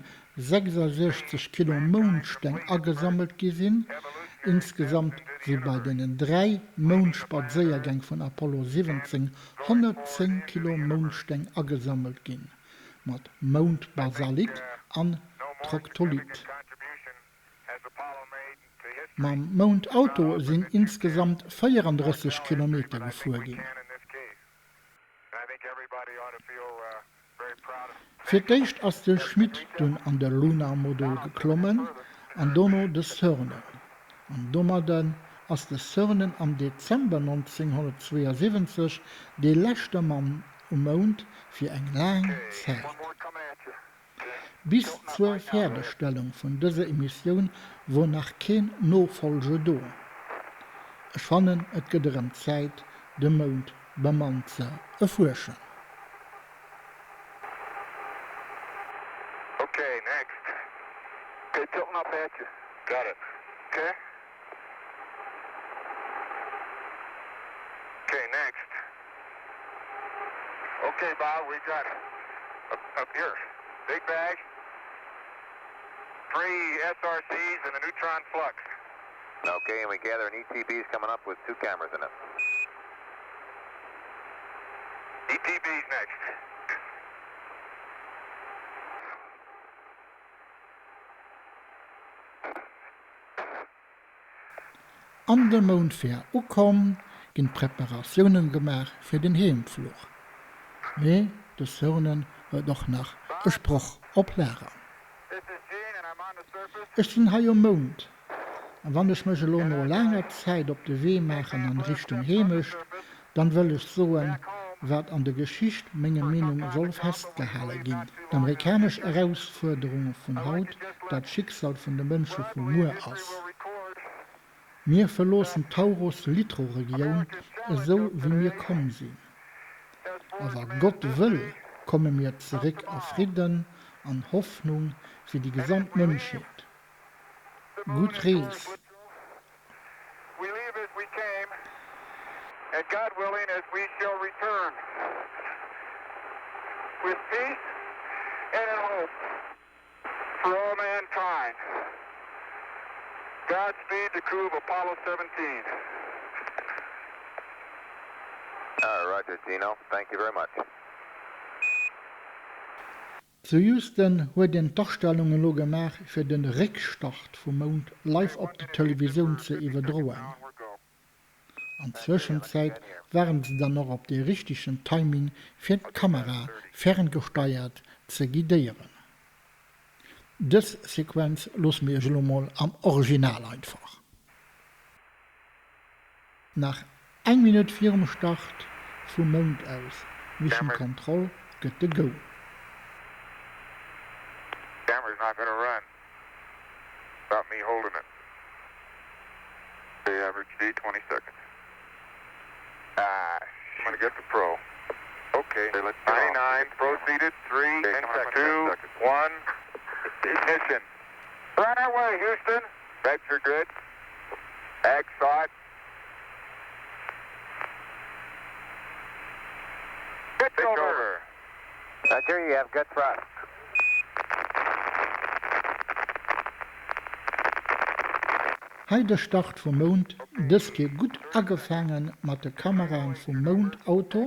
66 Kilo Moundsteng agesammelt gi sinn, insgesamt si bei deenen 3 Moundspadséiergäng vun Apollo 17 110 Kilo Moundsteng agesammelt ginn, mat Moundbasalit an Troctolith. Mam Moundauto sinn insgesamt 34 Kilometer gefuer ginn. Fir d'éischt ass de Schmitt dunn an de Lunar Modul geklommen an dono de Cernan. An domadden ass de Cernan am Dezember 1972 dee leschte Mann um Mound fir eng laang Zäit. Bis zur Fäerdegstellung vun dëser Emissioun wor nach keen Nofolger do. Ech fannen et gëtt erëm Zäit de Mound bemannt ze erfuerschen. Okay, next. Okay, tilting up at you. Got it. Okay. Okay, next. Okay, Bob, we got up, up here. Big bag, three SRCs, and a neutron flux. Okay, and we gather an ETB's coming up with two cameras in it. ETB's next. An der Moundfähr ukomm, ginn d'Preparatiounen gemaach fir den Heemfluch. Mee de Cernan huet och nach e Sproch op Lager. Ech sinn hei um Mound. An wann ech mech elo no laanger Zäit op de Wee maachen an Richtung Heemecht, dann wëll ech soen, wat an der Geschicht menger Meenung soll festgehale ginn, D'amerikanesch Erausfuerderung vun haut dat Schicksal vun de Mënsche vu muer ass. Mir verloossen d'Taurus-Littrow-Regioun esou wéi mir komm sinn. A wa Gott wëll, komme mir zeréck a Fridden an Hoffnung fir déi gesamt Mënschheet. Gutt Rees! For all mankind. Godspeed the crew of Apollo 17. Uh, roger, Gino. Thank you very much. Zu Houston huet een d'Astellung elo gemaach fir den Réckstart vum Mound live op der Televisioun ze iwwerdroen. An Zwëschenzäit waren se dann och op dee richtegen Timing fir d'Kamera ferngesteiert ze guidéieren. Dës Sequenz loosse mir iech elo mol am Original einfach. Nach eng Minutt virum Start vum Mound aus, Mission Control gëtt de Go. Camera's not gonna run without me holding it. Okay, average G, 20 seconds. Ah, I'm gonna get the pro. Okay, let's 99, proceeded, 3, 2, 1, ignition. We're on our way, Houston. Vector good. Ag saw it. Pitch over. Roger, you have good thrust. Hei de Start vum Mound, dës Kéier gutt agefaange mat de Kameraen vum Moundauto,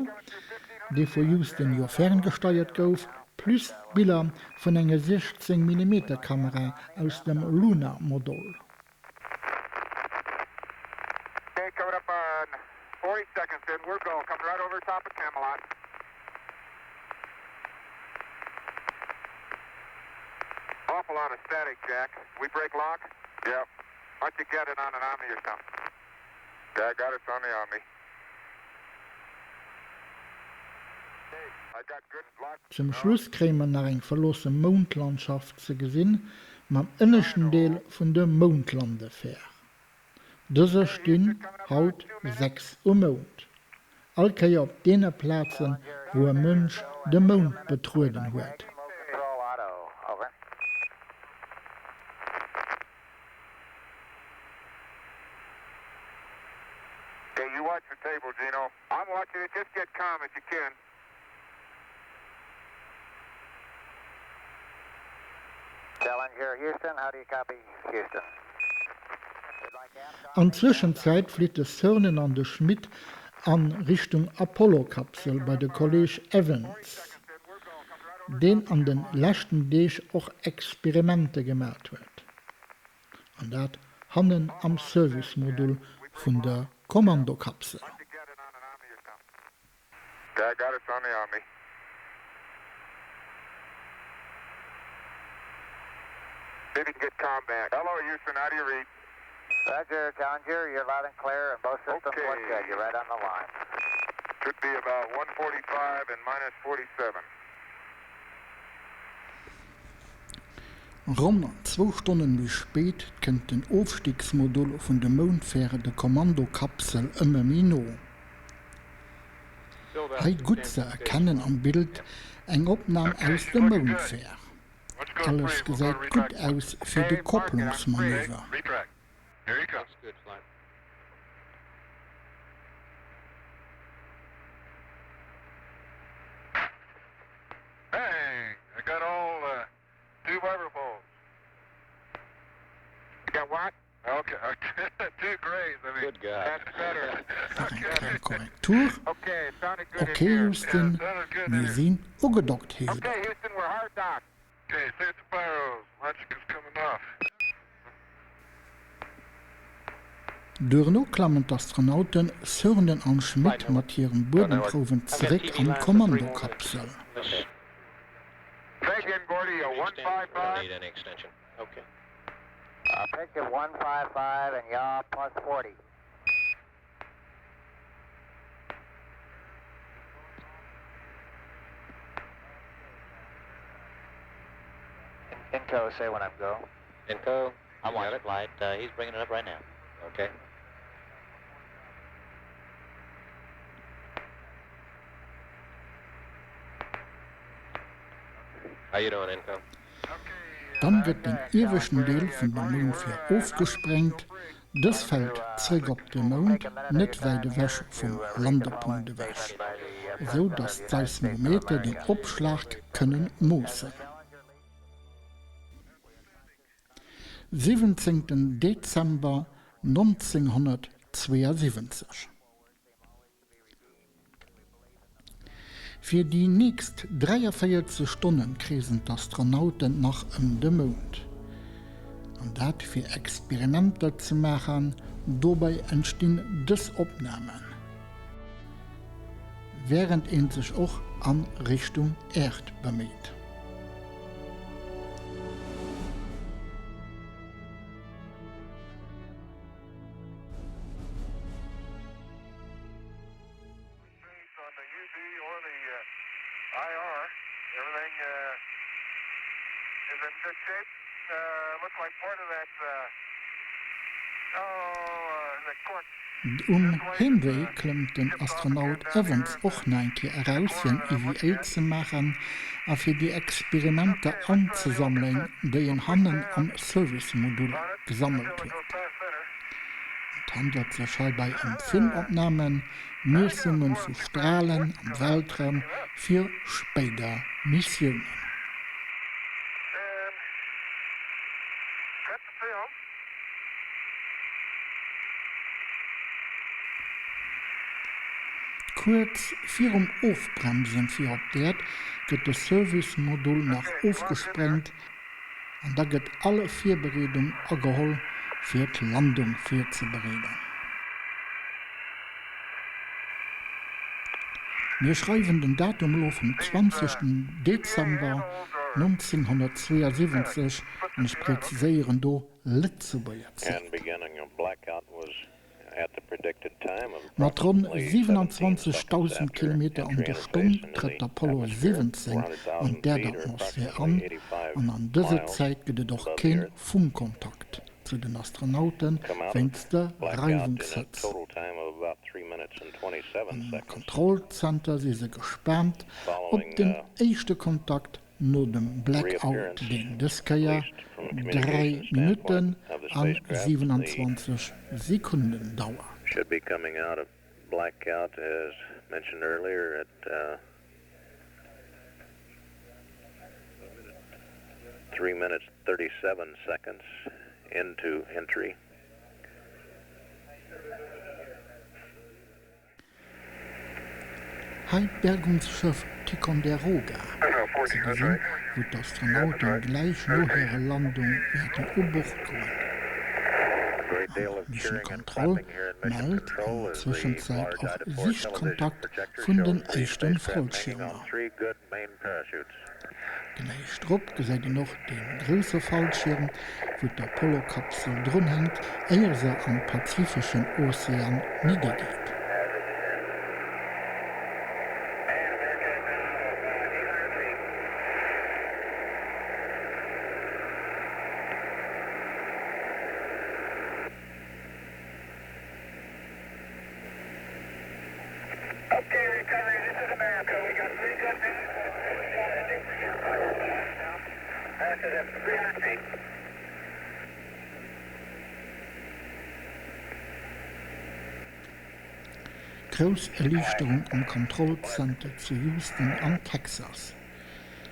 dee vu Houston jo ferngesteiert gouf, plus Biller vun enger 16 Millimeter Kamera aus dem Lunar Modul. Okay, coming up on 40 seconds and we're go. Coming right over top of Camelot. Awful lot of static, Jack. We break lock? Yep. Why don't you get it on an Omni or something? Yeah, I got it on the Omni. Zum Schluss kréie mer nach eng verloosse Moundlandschaft ze gesinn, mam ënneschten Deel vun de Moundlandefähr. Dëser stinn haut 6 um Mound, all Kéier op deene Plazen, wou e Mënsch de Mound betrueden huet. Okay, you watch the table, Gino. I'm watching it. Just get calm if you can. Challenger, Houston, how do you copy Houston? An Zwëschenzäit flitt de Cernan an de Schmitt an Richtung Apollo-Kapsel bei de Kolleeg Evans, deen an den leschten Deeg och Experimente gemat huet. An dat hannen am Service-Modul vun der Kommandokapsel. I got it on the Omni. See if you can get combat. Hello, Houston. How do you read? Roger, Challenger. You're loud and clear, and both systems okay. look good. You're right on the line. Should be about 145 and minus 47. Ronn zwou Stonnen méi spéit kënnt den Ofstigsmodul vun de Moundfäre de Kommandokapsel ëmmer méi no. Hei gutt ze erkennen am Bild eng Opnam aus der Moundfär. Alles gesäit gutt aus fir de Kopplungsmanöver. Bang! I got all uh, two vibro poles. You got what? Okay, two grays. I mean, Good God. That's better. Nach eng kleng Korrektur, Okay, it sounded good Ok in here. Houston, mir sinn ugedockt heescht et. Okay, Houston, we're hard docked. Okay, set the pyros. Logic is coming off. Duerno klammen d'Astronauten Cernan an Schmitt mat hiren Buedemprouwen zeréck an d'Kommandokapsel. Say again, Gordy, a 155. A pitch of 155 and yaw plus 40. Inco, say when I'm go. Inco, I'm on it. Light. Uh, he's bringing it up right now. Okay. How you doing, Inco? Dann gëtt den ieweschten Deel vun der Moundfir ofgesprengt. Dës fält zréck op de Mound, net wäit ewech vum Landepunkt ewech, esou datt d'Seismometer den Opschlag kënnen moossen. 17 Dezember 1972. Fir déi nächst 43 Stonne kreesen d'Astronauten nach ëm de Mound. An dat fir Experimenter ze maachen. Dobäi entstinn dës Opnamen, wärend ee sech och a Richtung Äerd beméit. Um Heemwee klëmmt den Astronaut Evans och nach eng Kéier eraus fir en EVA ze maachen a fir déi Experimenter anzesammelen, déi en hannen am Service-Modul gesammelt huet. Et handelt sech heibäi ëm Filmopnamen, Miessunge vu Stralen am Weltraum fir spéider Missiounen. Kuerz virum Ofbremsen fir op d'Äerd gëtt de Service-Modul nach ofgesprengt An da gëtt all Virbereedung ageholl, fir d'Landung virzebereeden. Mir schreiwen den Datum elo vum 20 Dezember 1972 an ech präziséieren do Lëtzebuerger Zäit. Mat ronn 27.000 Kilometer an der Stonn trëtt d'Apollo 17 an d'Äerdatmosphär an, an an dëser Zäit gëtt et och kee Funkkontakt zu den Astronaute wéinst der Reiwungshëtzt. Am Kontrollzenter si se gespaant op den éischte Kontakt no dem Blackout, deen dës Kéier 3 Minutten a 27 Sekonnen dauert. Should be coming out of blackout as mentioned earlier at 3 minutes 37 seconds into entry. Hei d'Bergungsschëff Ticonderoga ze gesinn, wou d'Astronaute gläich no hirer Landung wäerten u Bord goen. An Mission Control mellt an der Zwëschenzäit och Sichtkontakt vun den éischte Fallschiermer. Gläich drop gesäit een och dee grousse Fallschierm, wou d'Apollo-Kapsel drunhänkt, éier se am Pazifeschen Ozean niddergeet. Grouss Erliichterung am Kontrollzenter zu Houston am Texas.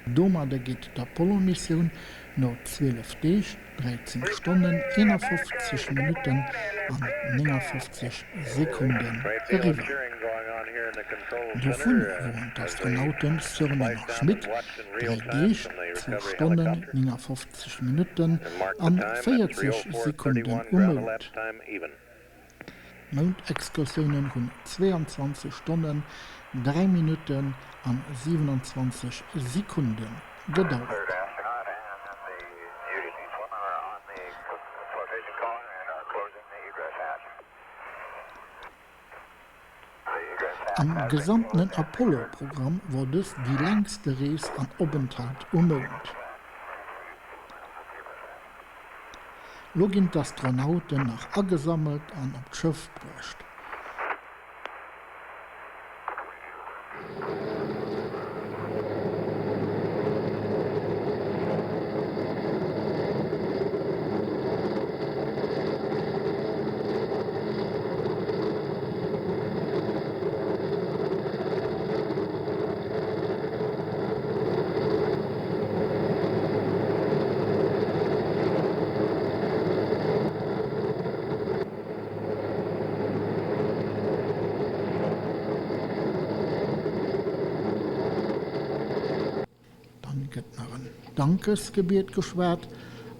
Domadder geet d'Apollo-Missioun no 12 Deeg, 13 Stonnen, 51 Minutten an 59 Sekonden eriwwer. Dovun woren d'Astronaute Cernan a Schmitt 3 Deeg, zwou Stonnen, 59 Minutten an 40 Sekonden um Mound. D'Moundexkursiounen hunn 22 Stonnen, 3 Minutten an 27 Sekunde gedauert. Am gesamtenen Apollo-Programm wor dës déi längste Rees an Openthalt um Mound. Lo ginn d'Astronauten nach agesammelt an op d'Schëff bruecht. Dann gëtt nach en Dankesgebiet geschwat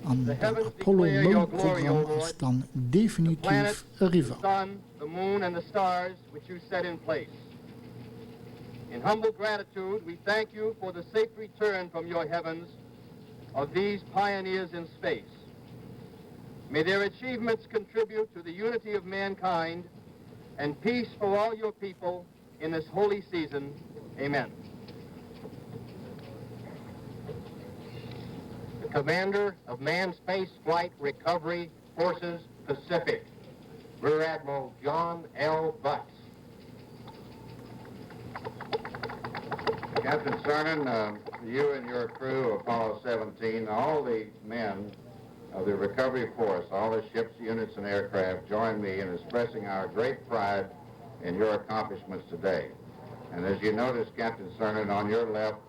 an den Apollo-Moundprogramm ass dann definitiv eriwwer. May their achievements contribute to the unity of mankind and peace for all your people in this holy season. Amen. The commander of Manned Space Flight Recovery Forces Pacific, Rear Admiral John L. Butts. Captain Cernan, uh, you and your crew, Apollo 17, all the men of the recovery force, all the ships, units, and aircraft, join me in expressing our great pride in your accomplishments today. And as you notice, Captain Cernan, on your left,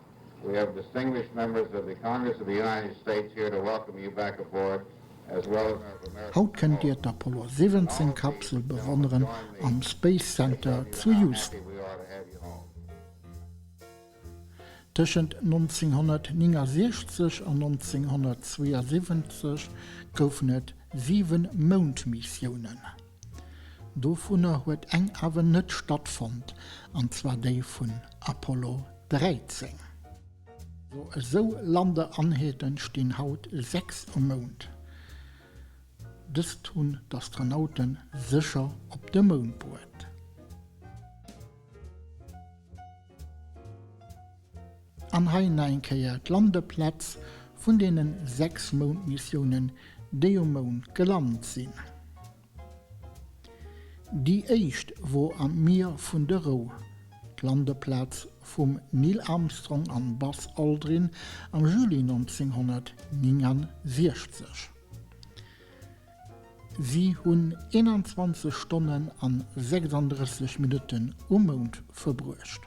we have distinguished members of the Congress of the United States here to welcome you back aboard, as well as Haut kënnt Dir d'Apollo 17 Kapsel bewonneren am Space Center zu Houston. Tëschent 1969 an 1972 goufen et 7 Moundmissiounen. Dovunner huet eng awer net stattfonnt, an zwar déi vun Apollo 13. Esou Landeanheete stinn haut 6 um Mound. Dëst hunn d'Astronaute sécher op de Mound bruet. An hei nach eng Kéier d'Landeplaz vun deenen 6 Moundmissiounen, déi um Mound gelant sinn. Déi éischt wor am Mier vun der Rou, d'Landeplaz vum Neil Armstrong an Buzz Aldrin am Juli 1969. Si hunn 21 Stonnen an 36 Minutten um Mound verbruecht.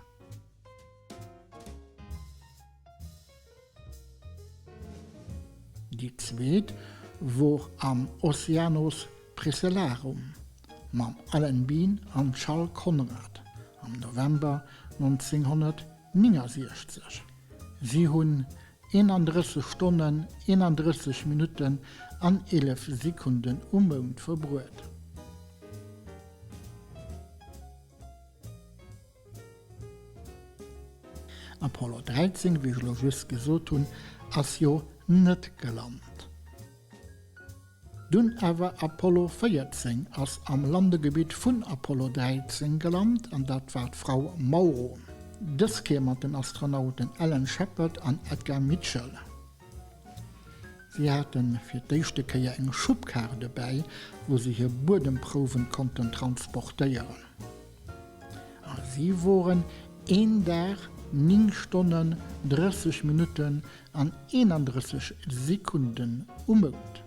Déi zweet wor am Oceanus Procellarum mam Alan Bean an Charles Conrad am November 1969. Si hunn 31 Stonnen, 31 Minutten an 11 Sekunden um Mound verbruet. Apollo 13, wéi ech elo just gesot hunn, ass jo net gelant. Dunn awer Apollo 14 ass am Landegebitt vun Apollo 13 gelant, an dat war d'Frau Mauro, dës Kéier mat den Astronauten Alan Shepard an Edgar Mitchell. Si hate fir d'éischte Kéier eng Schubkar dobäi, wou se hir Buedemprouwen konnten transportéieren. A si woren een Dag, 9 Stonnen, 30 Minutten an 31 Sekunden um Mound.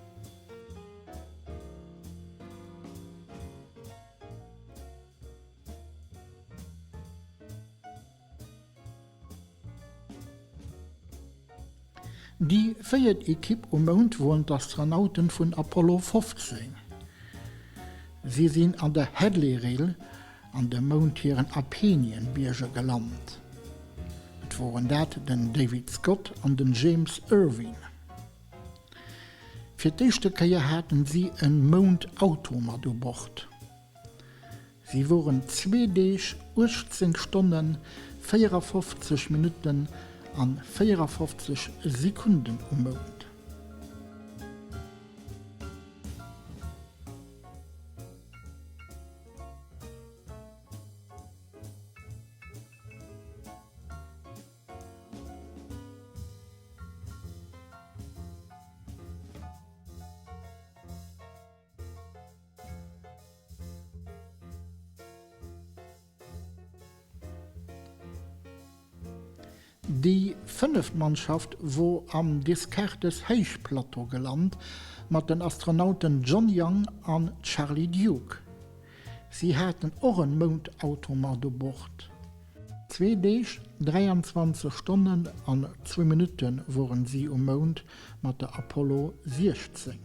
Déi véiert Ekipp um Mound woren d'Astronauten vun Apollo 15. Si sinn an der Hadley-Rill an dem Mound hiren Apenienbierger gelant. Et woren dat den David Scott an den James Irwin. Fir d'éischte Kéier haten si en Moundauto mat u Bord. Si woren zwee Deeg, 18 Stonnen, 54 Minutten an 54 Sekunden um Mound. Déi fënneft Mannschaft wor am Descartes-Héichplateau gelant, mat den Astronauten John Young an Charlie Duke. Si haten och en Moundauto mat u Bord. Zwee Deeg, 23 Stonnen an zwou Minutte woren si um Mound mat der Apollo 16.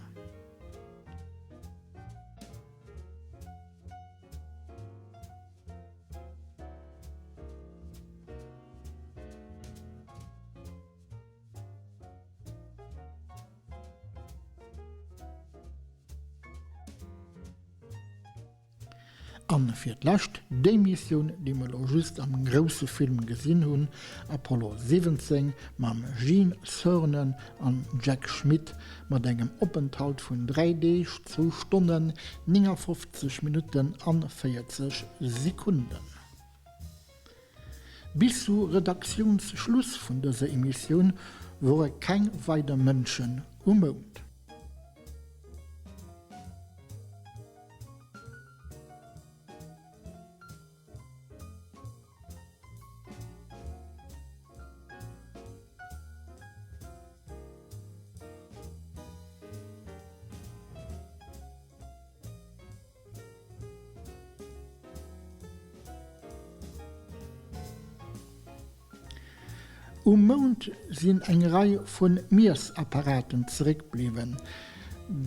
An fir d'lescht déi Missioun, déi mer elo just am grousse Film gesinn hunn, Apollo 17 mam Gene Cernan an Jack Schmitt mat engem Openthalt vun 3 Deeg, zwou Stonnen, 59 Minutten an 40 Sekunden. Bis zu Redaktiounsschluss vun dëser Emissioun wore keng weider Mënschen um Mound. Um Mound sinn eng Rei vu Miessapparaten zeréckbliwwen,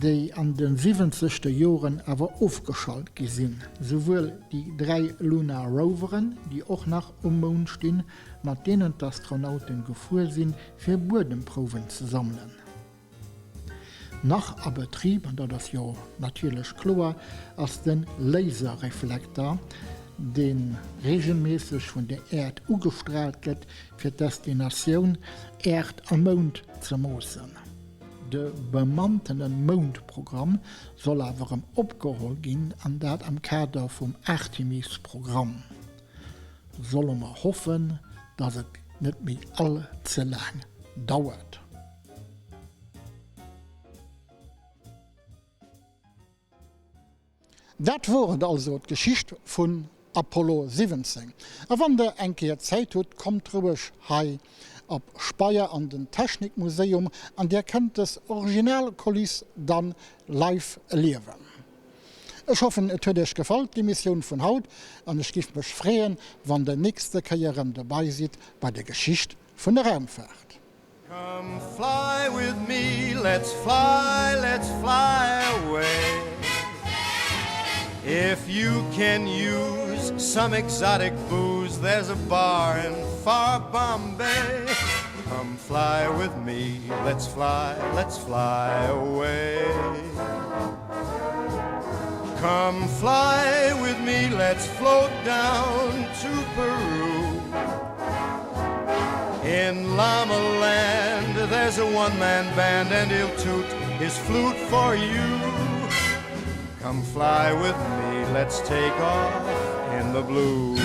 déi an de siwwenzegter Joren awer ofgeschalt gi sinn. Souwuel déi 3 Lunar Roveren, déi och nach um Mound stinn, mat deenen d'Astronauten gefuer sinn, fir Buedemprouwen ze sammelen. Nach a Betrib, an dat ass jo natierlech kloer, ass de Laserreflekter, dee reegelméisseg vun der Äerd ugestraalt gëtt, fir d'Destinatioun Äerd a Mound ze moossen. De bemantene Moundprogramm soll awer erëm opgeholl ginn, an dat am Kader vum Artemis-Programm. Solle mer hoffen, datt et net méi all ze laang dauert. Dat wor et also, d'Geschicht vun Apollo 17. A wann der eng Kéier Zäit hutt, kommt roueg hei op Speyer an den Technikmuseum an dir kënnt des original Kuliss dann live erliewen. Ech hoffen et huet iech gefall d'Emissioun vun haut an ech giff mech freeën wann der nächste Kéier rem dobei sidd bei der Geschicht vun der Raumfahrt. Come fly with me, let's fly, let's fly away. If you can use some exotic booze, there's a bar in far Bombay. Come fly with me, let's fly, let's fly away. Come fly with me, let's float down to Peru. In Llama Land, there's a one-man band and he'll toot his flute for you. Come fly with me, let's take off in the blue.